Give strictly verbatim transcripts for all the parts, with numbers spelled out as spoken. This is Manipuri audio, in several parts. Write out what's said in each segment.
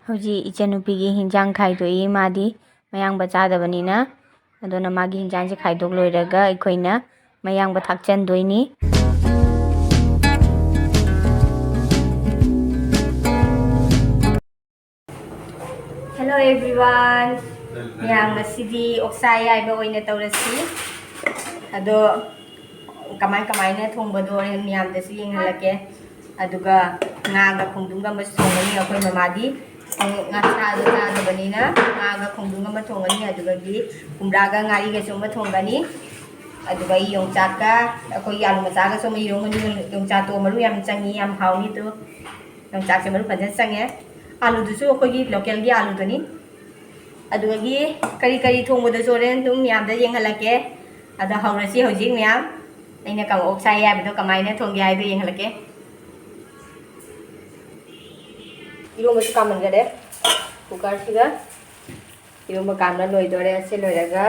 ꯍꯧꯖꯤꯛ ꯏꯆꯟꯅꯨꯄꯤꯒꯤ ꯍꯤꯟꯖꯥꯡ ꯈꯥꯏꯗꯣꯛꯏ꯫ ꯃꯥꯗꯤ ꯃꯌꯥꯡꯕ ꯆꯥꯗꯕꯅꯤꯅ꯫ ꯑꯗꯨꯅ ꯃꯥꯒꯤ ꯍꯤꯟꯖꯥꯡꯁꯦ ꯈꯥꯏꯗꯣꯛ ꯂꯣꯏꯔꯒ ꯑꯩꯈꯣꯏꯅ ꯃꯌꯥꯡꯕ ꯊꯥꯛꯆꯟꯗꯣꯏꯅꯤ꯫ Hello everyone. ꯃꯌꯥꯝ, ꯉꯁꯤꯗꯤ ꯑꯣꯛꯁꯥ ꯑꯌꯥꯏꯕ ꯑꯣꯏꯅ ꯇꯧꯔꯁꯤ꯫ ꯑꯗꯣ ꯀꯃꯥꯏ ꯀꯃꯥꯏꯅ ꯊꯣꯡꯕꯗꯣ ꯍꯣꯔꯦꯟ ꯃꯌꯥꯝꯗꯁꯨ ꯌꯦꯡꯍꯜꯂꯛꯀꯦ꯫ ꯑꯗꯨꯒ ꯉꯥꯒ ꯈꯣꯡꯗ꯭ꯔꯨꯝꯒ ꯑꯃꯁꯨ ꯊꯣꯡꯒꯅꯤ ꯑꯩꯈꯣꯏ ꯃꯃꯥꯗꯤ꯫ ꯉꯥꯁꯥꯗꯣ ꯆꯥꯗꯕꯅꯤꯅ ꯉꯥꯒ ꯈꯣꯡꯗ꯭ꯔꯨꯝ ꯑꯃ ꯊꯣꯡꯒꯅꯤ꯫ ꯑꯗꯨꯗꯒꯤ ꯀꯨꯝꯕ꯭ꯔꯥꯒ ꯉꯥꯔꯤꯒꯁꯨ ꯑꯃ ꯊꯣꯡꯒꯅꯤ꯫ ꯑꯗꯨꯒ ꯑꯩ ꯌꯣꯡꯆꯥꯛꯀ ꯑꯩꯈꯣꯏꯒꯤ ꯑꯥꯂꯨ ꯃꯆꯥꯒꯁꯨ ꯑꯃ ꯏꯔꯣꯟꯒꯅꯤ꯫ ꯌꯣꯡꯆꯥꯛꯇꯣ ꯃꯔꯨ ꯌꯥꯝ ꯆꯪꯉꯤ, ꯌꯥꯝ ꯍꯥꯎꯅꯤ꯫ ꯑꯗꯨ ꯌꯣꯡꯆꯥꯛꯁꯦ ꯃꯔꯨ ꯐꯖꯅ ꯆꯪꯉꯦ꯫ ꯑꯥꯂꯨꯗꯨꯁꯨ ꯑꯩꯈꯣꯏꯒꯤ ꯂꯣꯀꯦꯜꯒꯤ ꯑꯥꯂꯨꯗꯨꯅꯤ꯫ ꯑꯗꯨꯗꯒꯤ ꯀꯔꯤ ꯀꯔꯤ ꯊꯣꯡꯕꯗꯁꯨ ꯍꯣꯔꯦꯟ ꯑꯗꯨꯝ ꯃꯌꯥꯝꯗ ꯌꯦꯡꯍꯜꯂꯛꯀꯦ꯫ ꯑꯗꯣ ꯍꯧꯔꯁꯤ ꯍꯧꯖꯤꯛ ꯃꯌꯥꯝ꯫ ꯑꯩꯅ ꯀꯥꯡꯉꯧ ꯑꯣꯛꯁꯥ ꯑꯌꯥꯏꯕꯗꯣ ꯀꯃꯥꯏꯅ ꯊꯣꯡꯒꯦ ꯍꯥꯏꯗꯣ ꯌꯦꯡꯍꯜꯂꯛꯀꯦ꯫ ꯏꯔꯣꯟꯕꯁꯨ ꯀꯥꯝꯍꯟꯈꯔꯦ ꯀꯨꯀꯔꯁꯤꯗ꯫ ꯏꯔꯣꯟꯕ ꯀꯥꯝꯅ ꯂꯣꯏꯗꯣꯔꯦ꯫ ꯑꯁꯤ ꯂꯣꯏꯔꯒ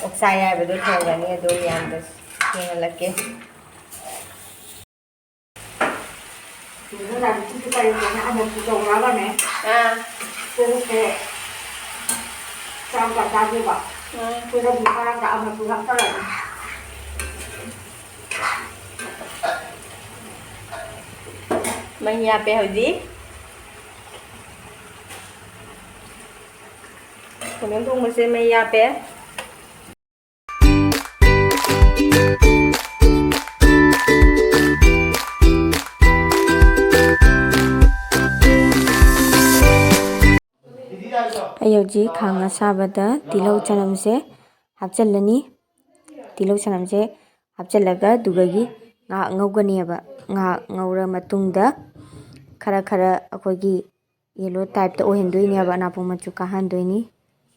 ꯑꯣꯛꯁꯥ ꯑꯌꯥꯏꯕꯗꯣ ꯊꯣꯡꯒꯅꯤ꯫ ꯑꯗꯣ ꯃꯌꯥꯝꯗ ꯌꯦꯡꯍꯜꯂꯛꯀꯦ꯫ ꯁꯤꯗ ꯂꯥꯏꯔꯤꯛꯀꯤꯁꯨ ꯀꯔꯤꯒꯤꯅꯣ ꯑꯃꯨꯛꯁꯨ ꯇꯧꯔꯛꯑꯒꯅꯦ꯫ ꯑꯥ꯫ ꯄꯦꯔꯨꯛꯁꯦ ꯆꯥꯕ ꯆꯥꯗꯦꯕ꯫ ꯎꯝ꯫ ꯄꯦꯔꯨꯛ ꯆꯥꯔꯒ ꯑꯃꯨꯛꯁꯨ ꯍꯥꯞꯆꯜꯂꯅꯤ꯫ ꯃꯍꯤ ꯍꯥꯞꯄꯦ ꯍꯧꯖꯤꯛ꯫ ꯈꯥꯃꯦꯟ ꯊꯣꯡꯕꯁꯦ ꯃꯍꯤ ꯍꯥꯞꯄꯦ꯫ ꯑꯩ ꯍꯧꯖꯤꯛ ꯈꯥꯡ ꯑꯁꯥꯕꯗ ꯇꯤꯜꯍꯧ ꯆꯅꯝꯁꯦ ꯍꯥꯞꯆꯤꯜꯂꯅꯤ꯫ ꯇꯤꯜꯍꯧ ꯆꯅꯝꯁꯦ ꯍꯥꯞꯆꯤꯜꯂꯒ ꯑꯗꯨꯗꯒꯤ ꯉꯥꯏꯍꯥꯛ ꯉꯧꯒꯅꯦꯕ꯫ ꯉꯥꯏꯍꯥꯛ ꯉꯧꯔ ꯃꯇꯨꯡꯗ ꯈꯔ ꯈꯔ ꯑꯩꯈꯣꯏꯒꯤ ꯌꯦꯂꯣ ꯇꯥꯏꯞꯇ ꯑꯣꯏꯍꯟꯗꯣꯏꯅꯦꯕ, ꯅꯥꯄꯨ ꯃꯆꯨ ꯀꯥꯍꯟꯗꯣꯏꯅꯤ꯫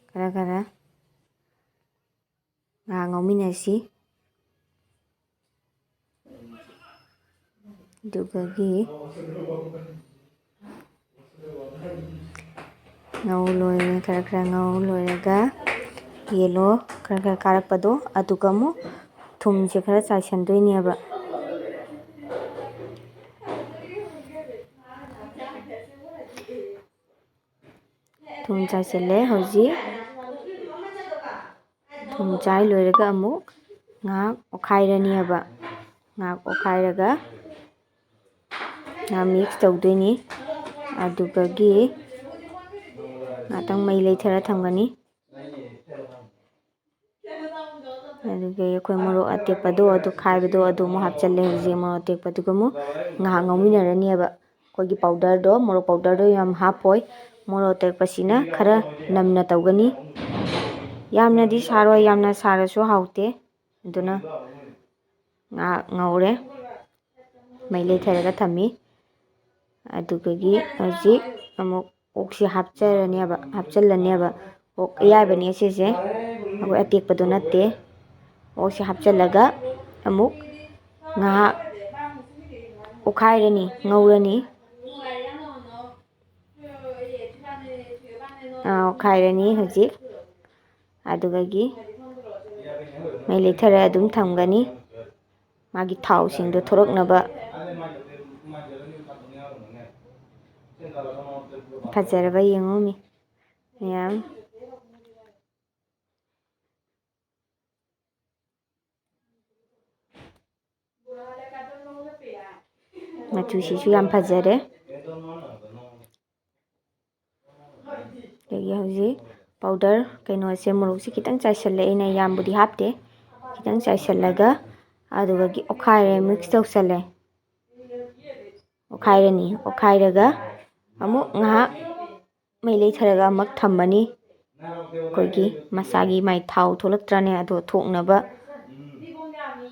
ꯈꯔ ꯈꯔ ꯉꯥꯏꯍꯥꯛ ꯉꯧꯃꯤꯟꯅꯁꯤ꯫ ꯑꯗꯨꯗꯒꯤ ꯉꯧ ꯂꯣꯏꯔꯦ, ꯈꯔ ꯈꯔ ꯉꯧ ꯂꯣꯏꯔꯒ ꯌꯦꯂꯣ ꯈꯔ ꯈꯔ ꯀꯥꯔꯛꯄꯗꯣ, ꯑꯗꯨꯒ ꯑꯃꯨꯛ ꯊꯨꯝꯁꯦ ꯈꯔ ꯆꯥꯏꯁꯟꯗꯣꯏꯅꯦꯕ꯫ ꯊꯨꯝ ꯆꯥꯏꯁꯤꯜꯂꯦ꯫ ꯍꯧꯖꯤꯛ ꯊꯨꯝ ꯆꯥꯏ ꯂꯣꯏꯔꯒ ꯑꯃꯨꯛ ꯉꯥꯏꯍꯥꯛ ꯑꯣꯠꯈꯥꯏꯔꯅꯤꯕ꯫ ꯉꯥꯏꯍꯥꯛ ꯑꯣꯠꯈꯥꯏꯔꯒ ꯉꯥꯏꯍꯥꯛ mix ꯇꯧꯗꯣꯏꯅꯤ꯫ ꯑꯗꯨꯗꯒꯤ ꯉꯥꯛꯇꯪ ꯃꯩ ꯂꯩꯊꯔ ꯊꯝꯒꯅꯤ꯫ ꯑꯗꯨꯗꯒꯤ ꯑꯩꯈꯣꯏ ꯃꯣꯔꯣꯛ ꯑꯇꯦꯛꯄꯗꯣ, ꯑꯗꯨ ꯈꯥꯏꯕꯗꯣ, ꯑꯗꯨ ꯑꯃꯨꯛ ꯍꯥꯞꯆꯜꯂꯦ꯫ ꯍꯧꯖꯤꯛ ꯃꯣꯔꯣꯛ ꯑꯇꯦꯛꯄꯗꯨꯒ ꯑꯃꯨꯛ ꯉꯥꯏꯍꯥꯛ ꯉꯧꯃꯤꯟꯅꯔꯅꯦꯕ꯫ ꯑꯩꯈꯣꯏꯒꯤ powderꯗꯣ, ꯃꯣꯔꯣꯛ powderꯗꯣ ꯌꯥꯝ ꯍꯥꯞꯄꯣꯏ꯫ ꯃꯣꯔꯣꯛ ꯑꯇꯦꯛꯄꯁꯤꯅ ꯈꯔ ꯅꯝꯅ ꯇꯧꯒꯅꯤ꯫ ꯌꯥꯝꯅꯗꯤ ꯁꯥꯔꯣꯏ, ꯌꯥꯝꯅ ꯁꯥꯔꯁꯨ ꯍꯥꯎꯇꯦ꯫ ꯑꯗꯨꯅ ꯉꯥꯏꯍꯥꯛ ꯉꯧꯔꯦ꯫ ꯃꯩ ꯂꯩꯊꯔꯒ ꯊꯝꯃꯤ꯫ ꯑꯗꯨꯗꯒꯤ ꯍꯧꯖꯤꯛ ꯑꯃꯨꯛ ꯑꯣꯛꯁꯤ ꯍꯥꯞꯆꯔꯅꯦꯕ, ꯍꯥꯞꯆꯤꯜꯂꯅꯦꯕ꯫ ꯑꯣꯛ ꯑꯌꯥꯏꯕꯅꯦ ꯁꯤꯁꯦ, ꯑꯩꯈꯣꯏ ꯑꯇꯦꯛꯄꯗꯣ ꯅꯠꯇꯦ꯫ ꯑꯣꯛꯁꯤ ꯍꯥꯞꯆꯤꯜꯂꯒ ꯑꯃꯨꯛ ꯉꯥꯏꯍꯥꯛ ꯑꯣꯠꯈꯥꯏꯔꯅꯤ, ꯉꯧꯔꯅꯤ꯫ ꯑꯥ, ꯑꯣꯠꯈꯥꯏꯔꯅꯤ ꯍꯧꯖꯤꯛ꯫ ꯑꯗꯨꯗꯒꯤ ꯃꯩ ꯂꯩꯊꯔ ꯑꯗꯨꯝ ꯊꯝꯒꯅꯤ꯫ ꯃꯥꯒꯤ ꯊꯥꯎꯁꯤꯡꯗꯣ ꯊꯣꯔꯛꯅꯕ꯫ ꯐꯖꯔꯕ ꯌꯦꯡꯉꯨ ꯃꯤ ꯃꯌꯥꯝ꯫ ꯃꯆꯨꯁꯤꯁꯨ ꯌꯥꯝ ꯐꯖꯔꯦ꯫ ꯑꯗꯒꯤ ꯍꯧꯖꯤꯛ powder ꯀꯩꯅꯣꯁꯦ, ꯃꯣꯔꯣꯛꯁꯦ ꯈꯤꯇꯪ ꯆꯥꯏꯁꯤꯜꯂꯦ꯫ ꯑꯩꯅ ꯌꯥꯝꯕꯨꯗꯤ ꯍꯥꯞꯇꯦ꯫ ꯈꯤꯇꯪ ꯆꯥꯏꯁꯤꯜꯂꯒ ꯑꯗꯨꯗꯒꯤ ꯑꯣꯠꯈꯥꯏꯔꯦ, mix ꯇꯧꯁꯜꯂꯦ꯫ ꯑꯣꯠꯈꯥꯏꯔꯅꯤ꯫ ꯑꯣꯠꯈꯥꯏꯔꯒ ꯑꯃꯨꯛ ꯉꯥꯏꯍꯥꯛ ꯃꯩ ꯂꯩꯊꯔꯒ ꯑꯃꯨꯛ ꯊꯝꯃꯅꯤ꯫ ꯑꯩꯈꯣꯏꯒꯤ ꯃꯁꯥꯒꯤ ꯃꯥꯏ ꯊꯥꯎ ꯊꯣꯛꯂꯛꯇ꯭ꯔꯅꯦ, ꯑꯗꯣ ꯊꯣꯛꯅꯕ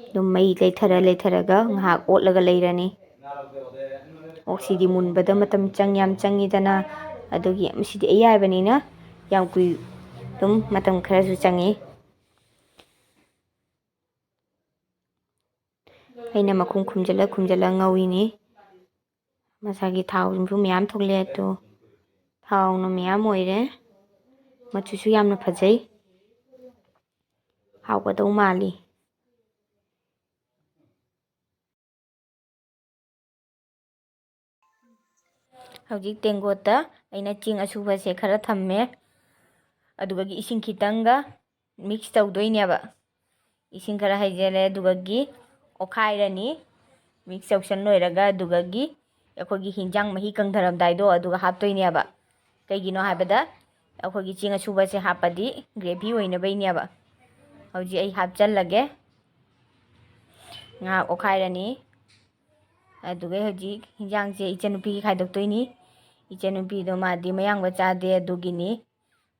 ꯑꯗꯨꯝ ꯃꯩ ꯂꯩꯊꯔ ꯂꯩꯊꯔꯒ ꯉꯥꯏꯍꯥꯛ ꯑꯣꯠꯂꯒ ꯂꯩꯔꯅꯤ꯫ ꯑꯣꯛꯁꯤꯗꯤ ꯃꯨꯟꯕꯗ ꯃꯇꯝ ꯆꯪ-, ꯌꯥꯝ ꯆꯪꯉꯤꯗꯅ, ꯑꯗꯨꯒꯤ ꯃꯁꯤꯗꯤ ꯑꯌꯥꯏꯕꯅꯤꯅ ꯌꯥꯝ ꯀꯨꯏ-, ꯑꯗꯨꯝ ꯃꯇꯝ ꯈꯔꯁꯨ ꯆꯪꯉꯤ꯫ ꯑꯩꯅ ꯃꯈꯨꯝ ꯈꯨꯝꯖꯤꯜꯂ ꯈꯨꯝꯖꯤꯜꯂ ꯉꯧꯔꯤꯅꯤ꯫ ꯃꯁꯥꯒꯤ ꯊꯥꯎꯁꯤꯡꯁꯨ ꯃꯌꯥꯝ ꯊꯣꯛꯂꯛꯑꯦ ꯑꯗꯣ꯫ ꯊꯥꯎꯅ ꯃꯌꯥꯝ ꯑꯣꯏꯔꯦ꯫ ꯃꯆꯨꯁꯨ ꯌꯥꯝꯅ ꯐꯖꯩ꯫ ꯍꯥꯎꯒꯗꯧ ꯃꯥꯜꯂꯤ꯫ ꯍꯧꯖꯤꯛ ꯇꯦꯡꯀꯣꯠꯇ ꯑꯩꯅ ꯆꯦꯡ ꯑꯁꯨꯕꯁꯦ ꯈꯔ ꯊꯝꯃꯦ꯫ ꯑꯗꯨꯒꯒꯤ ꯏꯁꯤꯡ ꯈꯤꯇꯪꯒ mix ꯇꯧꯗꯣꯏꯅꯦꯕ꯫ ꯏꯁꯤꯡ ꯈꯔ ꯍꯩꯖꯤꯜꯂꯦ, ꯑꯗꯨꯒꯒꯤ ꯑꯣꯠꯈꯥꯏꯔꯅꯤ꯫ Mix ꯇꯧꯁꯟ ꯂꯣꯏꯔꯒ ꯑꯗꯨꯒꯒꯤ ꯑꯩꯈꯣꯏꯒꯤ ꯍꯤꯟꯖꯥꯡ ꯃꯍꯤ ꯀꯪꯊꯔꯝꯗꯥꯏꯗꯣ ꯑꯗꯨꯒ ꯍꯥꯞꯇꯣꯏꯅꯦꯕ꯫ ꯀꯩꯒꯤꯅꯣ ꯍꯥꯏꯕꯗ ꯑꯩꯈꯣꯏꯒꯤ ꯆꯦꯡ ꯑꯁꯨꯕꯁꯦ ꯍꯥꯞꯄꯗꯤ gravy ꯑꯣꯏꯅꯕꯩꯅꯦꯕ꯫ ꯍꯧꯖꯤꯛ ꯑꯩ ꯍꯥꯞꯆꯜꯂꯒꯦ꯫ ꯉꯥꯏꯍꯥꯛ ꯑꯣꯠꯈꯥꯏꯔꯅꯤ꯫ ꯑꯗꯨꯒ ꯍꯧꯖꯤꯛ ꯍꯤꯟꯖꯥꯡꯁꯦ ꯏꯆꯟꯅꯨꯄꯤꯒꯤ ꯈꯥꯏꯗꯣꯛꯇꯣꯏꯅꯤ꯫ ꯏꯆꯟꯅꯨꯄꯤꯗꯣ ꯃꯥꯗꯤ ꯃꯌꯥꯡꯕ ꯆꯥꯗꯦ, ꯑꯗꯨꯒꯤꯅꯤ꯫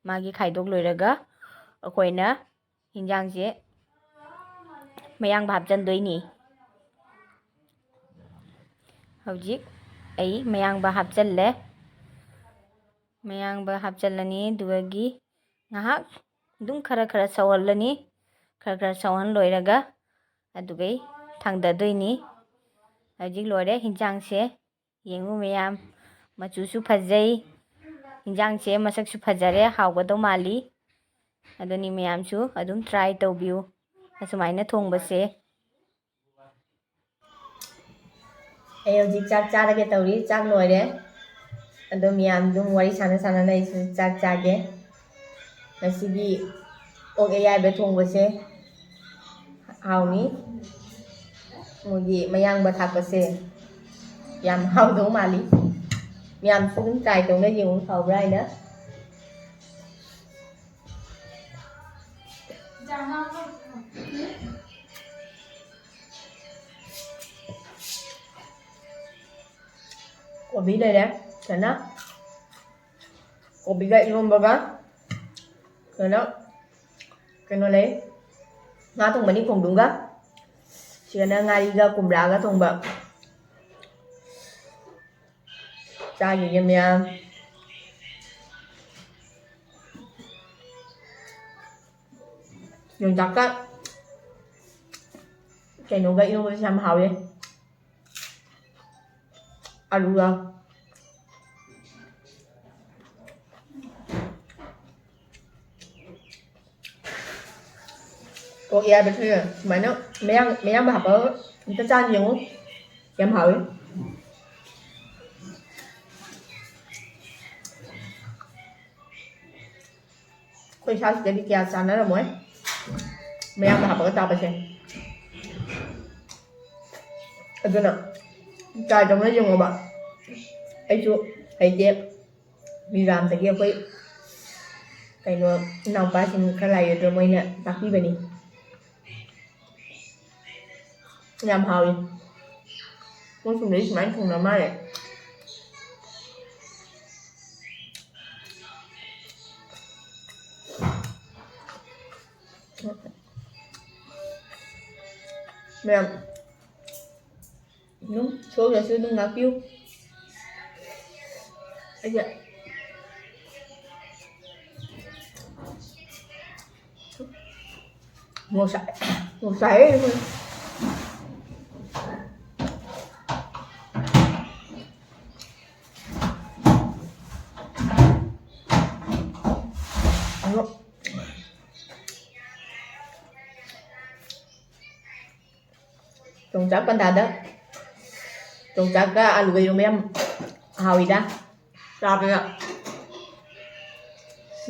ꯃꯥꯒꯤ ꯈꯥꯏꯗꯣꯛ ꯂꯣꯏꯔꯒ ꯑꯩꯈꯣꯏꯅ ꯍꯤꯟꯖꯥꯡꯁꯦ ꯃꯌꯥꯡꯕ ꯍꯥꯞꯆꯟꯗꯣꯏꯅꯤ꯫ ꯍꯧꯖꯤꯛ ꯑꯩ ꯃꯌꯥꯡꯕ ꯍꯥꯞꯆꯜꯂꯦ꯫ ꯃꯌꯥꯡꯕ ꯍꯥꯞꯆꯜꯂꯅꯤ꯫ ꯑꯗꯨꯗꯒꯤ ꯉꯥꯏꯍꯥꯛ ꯑꯗꯨꯝ ꯈꯔ ꯈꯔ ꯁꯧꯍꯜꯂꯅꯤ꯫ ꯈꯔ ꯈꯔ ꯁꯧꯍꯟ ꯂꯣꯏꯔꯒ ꯑꯗꯨꯒꯩ ꯊꯥꯡꯗꯗꯣꯏꯅꯤ꯫ ꯍꯧꯖꯤꯛ ꯂꯣꯏꯔꯦ ꯍꯤꯟꯖꯥꯡꯁꯦ꯫ ꯌꯦꯡꯉꯨ ꯃꯌꯥꯝ, ꯃꯆꯨꯁꯨ ꯐꯖꯩ, ꯍꯤꯟꯖꯥꯡꯁꯦ ꯃꯁꯛꯁꯨ ꯐꯖꯔꯦ, ꯍꯥꯎꯒꯗꯧ ꯃꯥꯜꯂꯤ꯫ ꯑꯗꯨꯅꯤ ꯃꯌꯥꯝꯁꯨ ꯑꯗꯨꯝ try ꯇꯧꯕꯤꯌꯨ ꯑꯁꯨꯃꯥꯏꯅ ꯊꯣꯡꯕꯁꯦ꯫ ꯑꯩ ꯍꯧꯖꯤꯛ ꯆꯥꯛ ꯆꯥꯔꯒꯦ ꯇꯧꯔꯤ꯫ ꯆꯥꯛ ꯂꯣꯏꯔꯦ꯫ ꯑꯗꯣ ꯃꯌꯥꯝ ꯑꯗꯨꯝ ꯋꯥꯔꯤ ꯁꯥꯟꯅ ꯁꯥꯟꯅꯅ ꯑꯩꯁꯨ ꯆꯥꯛ ꯆꯥꯒꯦ꯫ ꯉꯁꯤꯒꯤ ꯑꯣꯛ ꯑꯌꯥꯏꯕ ꯊꯣꯡꯕꯁꯦ ꯍꯥꯎꯅꯤ꯫ ꯃꯣꯏꯒꯤ ꯃꯌꯥꯡꯕ ꯊꯥꯛꯄꯁꯦ ꯌꯥꯝ ꯍꯥꯎꯗꯧ ꯃꯥꯜꯂꯤ꯫ ꯃꯌꯥꯝꯁꯨ ꯑꯗꯨꯝ try ꯇꯧꯅ ꯌꯦꯡꯉꯨ ꯍꯥꯎꯕ꯭ꯔꯥ ꯍꯥꯏꯅ꯫ ꯀꯣꯕꯤ ꯂꯩꯔꯦ꯫ ꯐꯖꯅ ꯀꯣꯕꯤꯒ ꯏꯔꯣꯝꯕꯒ ꯀꯩꯅꯣ, ꯀꯩꯅꯣ ꯂꯩ, ꯉꯥ ꯊꯣꯡꯕꯅꯤ ꯈꯣꯡꯗ꯭ꯔꯨꯝꯒ꯫ ꯁꯤꯗꯅ ꯉꯥꯔꯤꯒ ꯀꯣꯝꯂꯥꯒ ꯊꯣꯡꯕ꯫ ꯆꯥꯈꯤꯒꯦ ꯃꯌꯥꯝ꯫ ꯌꯣꯡꯆꯥꯛꯀ ꯀꯩꯅꯣꯒ ꯏꯔꯣꯟꯕꯁꯦ ꯌꯥꯝ ꯍꯥꯎꯋꯦ꯫ ꯑꯂꯨꯒ꯫ ꯑꯣꯛ ꯑꯌꯥꯏꯕꯁꯦ ꯁꯨꯃꯥꯏꯅ ꯃꯌꯥꯡ-, ꯃꯌꯥꯡꯕ ꯍꯥꯞꯄꯒ ꯑꯝꯇ ꯆꯥꯅ ꯌꯦꯡꯉꯨ꯫ ꯌꯥꯝ ꯍꯥꯎꯋꯤ꯫ ꯑꯩꯈꯣꯏ ꯏꯁꯥꯁꯤꯗꯗꯤ ꯀꯌꯥ ꯆꯥꯟꯅꯔꯝꯃꯣꯏ ꯃꯌꯥꯝꯗ ꯍꯥꯞꯄꯒ ꯆꯥꯕꯁꯦ꯫ ꯑꯗꯨꯅ try ꯇꯧꯅ ꯌꯦꯡꯉꯣꯕ꯫ ꯑꯩꯁꯨ ꯍꯩꯇꯦ꯫ ꯃꯤꯖꯣꯔꯥꯝꯗꯒꯤ ꯑꯩꯈꯣꯏ ꯀꯩꯅꯣ ꯏꯅꯥꯎꯄꯥꯁꯤꯡ ꯈꯔ ꯂꯥꯛꯑꯦ, ꯑꯗꯣ ꯃꯣꯏꯅ ꯇꯥꯛꯄꯤꯕꯅꯤ꯫ ꯌꯥꯝ ꯍꯥꯎꯏ꯫ ꯃꯣꯏ ꯁꯣꯝꯗꯗꯤ ꯁꯨꯃꯥꯏꯅ ꯊꯣꯡꯅ ꯃꯥꯜꯂꯦ꯫ ꯃꯌꯥꯝ ꯑꯗꯨꯝ ꯁꯣꯏꯗ꯭ꯔꯁꯨ ꯑꯗꯨꯝ ꯉꯥꯛꯄꯤꯌꯨ꯫ ꯑꯩꯁꯦ ꯃꯣꯔꯣꯛ ꯁꯥꯏ-, ꯃꯣꯔꯣꯛ ꯁꯥꯏꯌꯦ꯫ ꯑꯗꯣ ꯌꯣꯡꯆꯥꯛ ꯄꯟꯊꯥꯗ ꯌꯣꯡꯆꯥꯛꯀ ꯑꯂꯨꯒ ꯏꯔꯣꯝꯕ ꯌꯥꯝ ꯍꯥꯎꯋꯤꯗ꯫ ꯆꯥꯕꯗ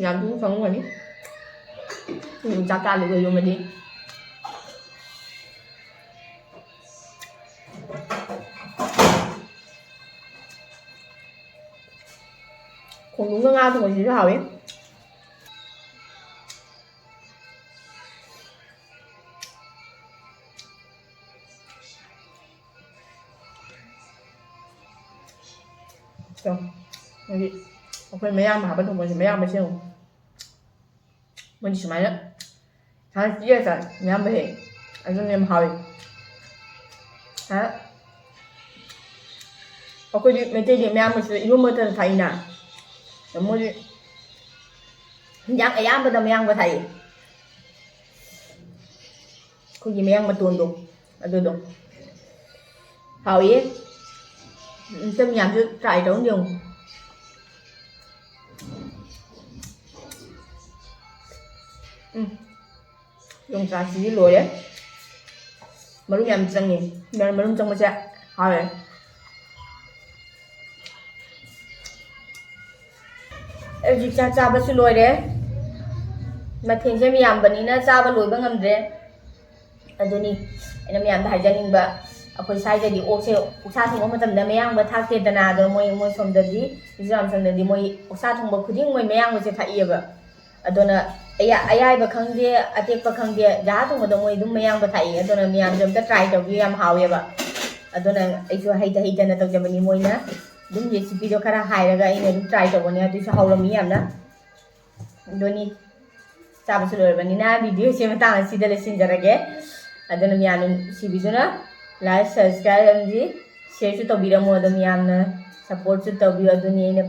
ꯌꯥꯝ ꯊꯤꯅ ꯆꯪꯉꯝꯒꯅꯤ꯫ ꯌꯣꯡꯆꯥꯛꯀ ꯑꯂꯨꯒ ꯏꯔꯣꯝꯕꯗꯤ꯫ ꯈꯣꯡꯗ꯭ꯔꯨꯝꯒ ꯉꯥ ꯊꯣꯡꯕꯁꯤꯁꯨ ꯍꯥꯎꯋꯤ꯫ ꯇꯣ, ꯍꯥꯏꯗꯤ ꯑꯩꯈꯣꯏ ꯃꯌꯥꯝ ꯍꯥꯞꯄ ꯊꯣꯡꯕꯁꯦ, ꯃꯌꯥꯝ ꯃꯁꯦꯟ ꯃꯣꯏꯗꯤ ꯁꯨꯃꯥꯏꯅ ꯁꯨꯃꯥꯏꯅ ꯄꯤꯖꯔ ꯆꯥꯏ, ꯃꯌꯥꯝ ꯍꯦꯛ꯫ ꯑꯗꯨꯅ ꯌꯥꯝ ꯍꯥꯎꯋꯤ꯫ ꯍꯥ? ꯑꯩꯈꯣꯏꯗꯤ ꯃꯩꯇꯩꯗꯤ ꯃꯌꯥꯝ ꯃꯁꯤꯗ ꯏꯔꯣꯝꯕꯇ ꯊꯥꯛꯏꯅ, ꯃꯣꯏꯗꯤ ꯍꯤꯟꯖꯥꯡ ꯑꯌꯥꯝꯕꯗ ꯃꯌꯥꯝꯒ ꯊꯥꯛꯏ꯫ ꯑꯩꯈꯣꯏꯒꯤ ꯃꯌꯥꯡ ꯃꯇꯣꯟꯗꯣ ꯑꯗꯨꯗꯣ ꯍꯥꯎꯏ꯫ ꯑꯝꯇ ꯃꯌꯥꯝꯁꯨ try ꯇꯧꯔ ꯌꯦꯡꯉꯨ꯫ ꯎꯝ, ꯌꯣꯡꯆꯥꯛꯁꯤꯗꯤ ꯂꯣꯏꯔꯦ꯫ ꯃꯔꯨ ꯌꯥꯝ ꯆꯪꯉꯤ꯫ ꯃꯔꯨ ꯆꯪꯕꯁꯦ ꯍꯥꯎꯋꯦ꯫ ꯑꯩ ꯍꯧꯖꯤꯛ ꯆꯥꯛ ꯆꯥꯕꯁꯨ ꯂꯣꯏꯔꯦ꯫ ꯃꯊꯦꯜꯁꯦ ꯌꯥꯝꯕꯅꯤꯅ ꯆꯥꯕ ꯂꯣꯏꯕ ꯉꯝꯗ꯭ꯔꯦ꯫ ꯑꯗꯨꯅꯤ ꯑꯩꯅ ꯃꯌꯥꯝꯗ ꯍꯥꯏꯖꯅꯤꯡꯕ꯫ ꯑꯩꯈꯣꯏ ꯁ꯭ꯋꯥꯏꯗꯗꯤ ꯑꯣꯛꯁꯦ, ꯑꯣꯛꯁꯥ ꯊꯣꯡꯕ ꯃꯇꯝꯗ ꯃꯌꯥꯡꯕ ꯊꯥꯛꯇꯦꯗꯅ, ꯑꯗꯣ ꯃꯣꯏ, ꯃꯣꯏ ꯁꯣꯝꯗꯗꯤ, ꯃꯤꯖꯣꯔꯥꯝ ꯁꯣꯝꯗꯗꯤ ꯃꯣꯏ ꯑꯣꯛꯁꯥ ꯊꯣꯡꯕ ꯈꯨꯗꯤꯡ ꯃꯣꯏ ꯃꯌꯥꯡꯕꯁꯦ ꯊꯥꯛꯏꯑꯕ꯫ ꯑꯗꯨꯅ ꯑꯌꯥ-, ꯑꯌꯥꯏꯕ ꯈꯪꯗꯦ, ꯑꯇꯦꯛꯄ ꯈꯪꯗꯦ, ꯖꯍꯥ ꯊꯣꯡꯕꯗ ꯃꯣꯏ ꯑꯗꯨꯝ ꯃꯌꯥꯡꯕ ꯊꯥꯛꯏ꯫ ꯑꯗꯨꯅ ꯃꯌꯥꯝꯁꯨ ꯑꯝꯇ try ꯇꯧꯕꯤꯌꯨ, ꯌꯥꯝ ꯍꯥꯎꯋꯦꯕ꯫ ꯑꯗꯨꯅ ꯑꯩꯁꯨ ꯍꯩꯇ ꯍꯩꯇꯅ ꯇꯧꯖꯕꯅꯤ, ꯃꯣꯏꯅ ꯑꯗꯨꯝ recipeꯗꯣ ꯈꯔ ꯍꯥꯏꯔꯒ ꯑꯩꯅ ꯑꯗꯨꯝ try ꯇꯧꯕꯅꯦ꯫ ꯑꯗꯨꯁꯨ ꯍꯥꯎꯔꯝꯃꯤ ꯌꯥꯝꯅ꯫ ꯑꯗꯨꯅꯤ ꯆꯥꯕꯁꯨ ꯂꯣꯏꯔꯕꯅꯤꯅ videoꯁꯦ ꯃꯇꯥꯡ ꯑꯁꯤꯗ ꯂꯣꯏꯁꯤꯟꯖꯔꯒꯦ꯫ ꯑꯗꯨꯅ ꯃꯌꯥꯝꯅ ꯅꯨꯡꯁꯤꯕꯤꯗꯨꯅ like, subscribe ꯑꯃꯗꯤ shareꯁꯨ ꯇꯧꯕꯤꯔꯝꯃꯣ꯫ ꯑꯗꯨꯝ ꯌꯥꯝꯅ supportꯁꯨ ꯇꯧꯕꯤꯌꯨ꯫ ꯑꯗꯨꯅꯤ ꯑꯩꯅ